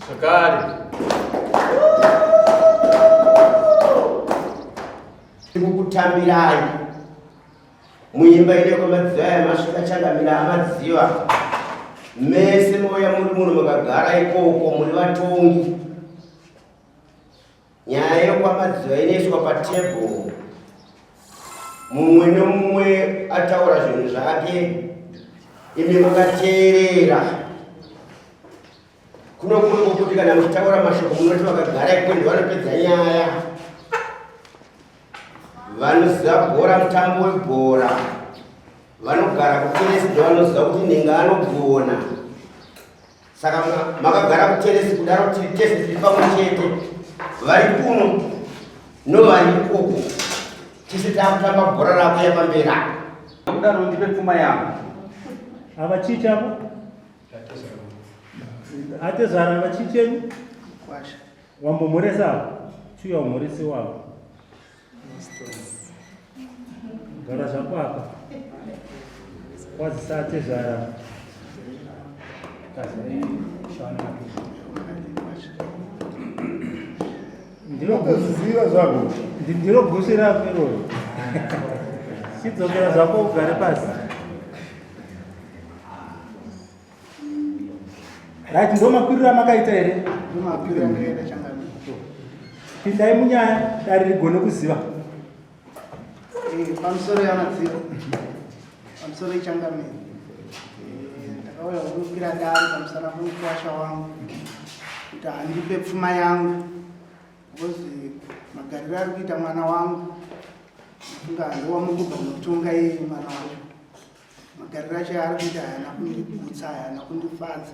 Zvakare Tikukutambirai muimba ine kwamadziva yamasvika changamira amadziva mese mouya muri muno makagara ikoko muri vatongi nyaya yekwamadziva inoiswa patebhuru mumwe nemumwe ataura zvinhu zvake imi makateerera kuno kuri kwokuti kana muchitaura mashoko munoti vakagara ikoko ndivanopedza nyaya vanoziva bhora mutambo webhora vanogara kuteresi ndovanoziva kuti nhinga anogona saka makagara kuteresi kudaro tiri tese tiri pamwe chete vari kuno novari ikoko tese takutamba bhora rako yapamberi apa kudaro ndipe pfuma yangu ava chii chavo atezvara ava chii chenyu wambomhoresa avo chiuya umhorese wavo Gara zvako apa. Kwazisa atezvara. Ndinokuziva zvako. Ndiro gusi rako iroro. Chidzokera zvako ugare pasi. Right, ndo makwiriro amakaita here? Ndo makwiriro amakaita changamire. Pindai munyaya dare rigone kuziva. Eh, pamusoro yamadziva. Pamusoro yechangamire. Eh, ndakauya kunokwira dare pamusana pomukwasha wangu kuti andipe pfuma yangu because magariro ari kuita mwana wangu kunga ndowamukubva kunotonga iye mwana wacho. Magariro acho yaari kuita haana kundigutsa, haana kundifadza.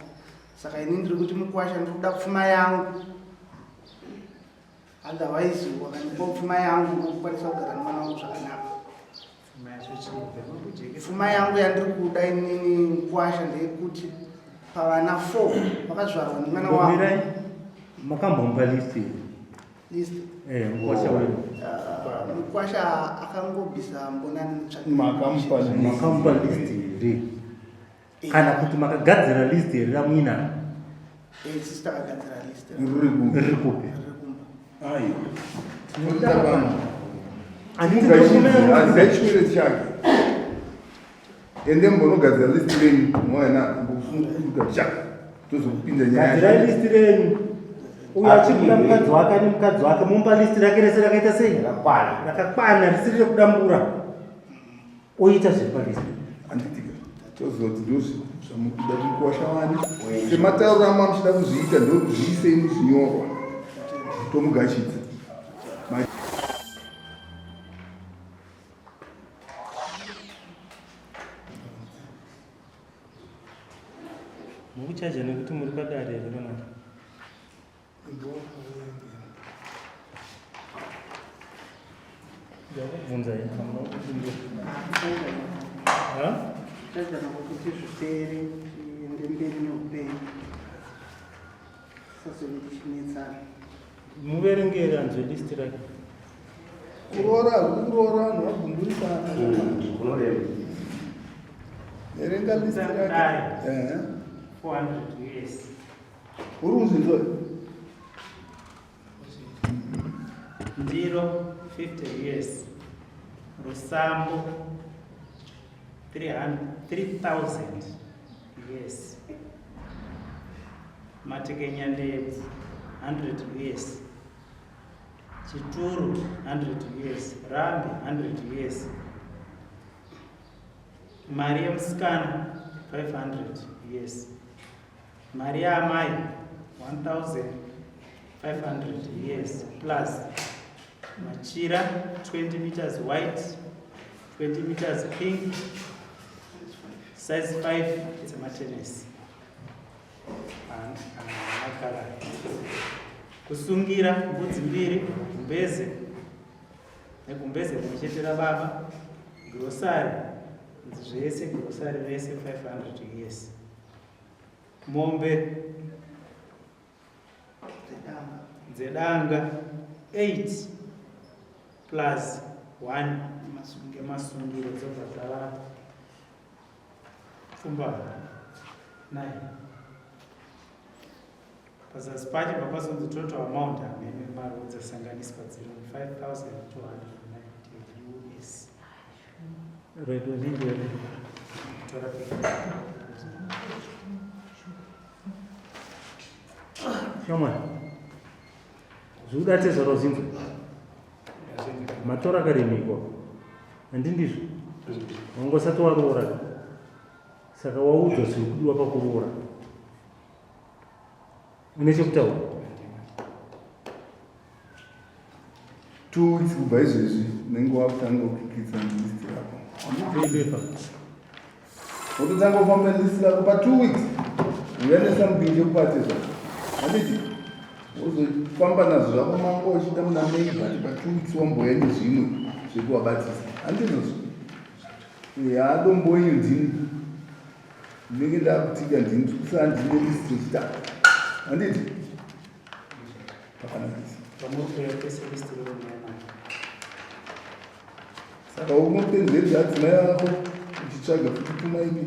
Saka ini ndiri kuti mukwasha ndiri kuda pfuma yangu. Otherwise wakandipa pfuma yangu ndokukwanisa kugara nemwana wangu zvakanaka. Pfuma yangu yandiri kuda inini mukwasha ndeyekuti pavana 4 vakazvarwa nemwana wangu. Makambomupa list here? List. Eh, mukwasha wenyu. Ah, mukwasha akangobvisa mbonani mutsvake. Makamupa list. Makamupa list here? Kana kuti makagadzira list here ramuinaro? Eh, sisi takagadzira list. Riri kupi? Riri kupi? Riri kumba. Aiwa. Tinoda pano. Handiti document. Hazvichimire chake. Ende mbonogadzira list renyu moena mbokusunga cha tozokupinda nyaya. Gadzirai list renyu. Uyo achikuda mukadzi wake ane mukadzi wake mumba list rake rese rakaita sei? Rakakwana. Rakakwana risiri rekudambura. Oita zviri palist. Handiti tozoti ndozvi zvamukuda kukuwasha wani. Sematauro amwe amuchida kuzviita ndokuzviisei muzvinyorwa. Tomugashidza. Mukuchaja nekuti muri padare here kana ndakubvunza here hamuna kupindura ha Chaja nokuti zvipere tiende mberi neupenyu. Tisazove tichinetsana. Muverengere anzwe list rake. Kuroora hazvidi kuroora vanhu vagumburisana. Kunorema. Verenga list rake. Ehe. 400 US. Uri kuzvinzwa? Ndiro 50 US. Rusambo 300 3000 US. Matekenyandebvu 100 us. Chituru 100 us. Rambi 100 us. Mari yemusikana 500 US. Mari yaamai 1500 US plus machira 20 meters white, 20 meters pink, size 5 dzematenesi. Akara. Kusungira mbudzi mbiri, gumbeze negumbeze rimwe chete rababa, grocery zvese, grocery rese 500 US. Mombe Dzedanga. Dzedanga 8 plus 1 Masungiro. Ngemasungiro dzobva dzava pfumbamwe 9. Pazasi pacho papazonzi total amount, hamene mari dzasanganiswa dziri 5290 US. Right, wazvinzwa. Tora picture. Shamwari, zvikuda tezvara uzinzwe. Matora akaremekwa, handindizvo? Wanga usati waroora, saka waudzwa zviri kudiwa pakuroora. Une chekutaura? 2 weeks kubva izvezvi unenge wakutanga kukikitsa list rako. Bepa. Wototanga kufamba list rako pa2 weeks, uya nesomething chekupatizwa, handiti? Wozofamba nazvo zvako mango uchiita muna May, but pa2 weeks wamboya nezvimwe zvekuvabatisa, handizvozvo? Ya, dombo iyo ndini ndinenge ndakutika, ndini kusaa ndine list rechitatu, handiti? Pakanakisa. Pamuri kuuya pese list rinomuya nayo. Saka unopenzedza adzimai ako uchitsvaga futi pfuma ipi?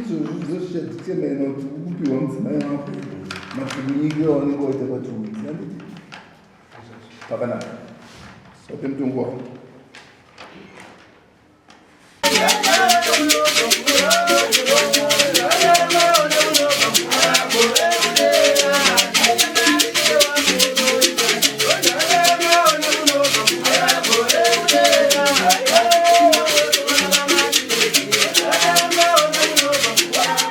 Izvozvo ndozvichadetermina kuti ukupiwa mudzimai wako mapfukunyikiro aunenge waita pa2 weeks, handiti? Pakanaka, wape mutongo wako.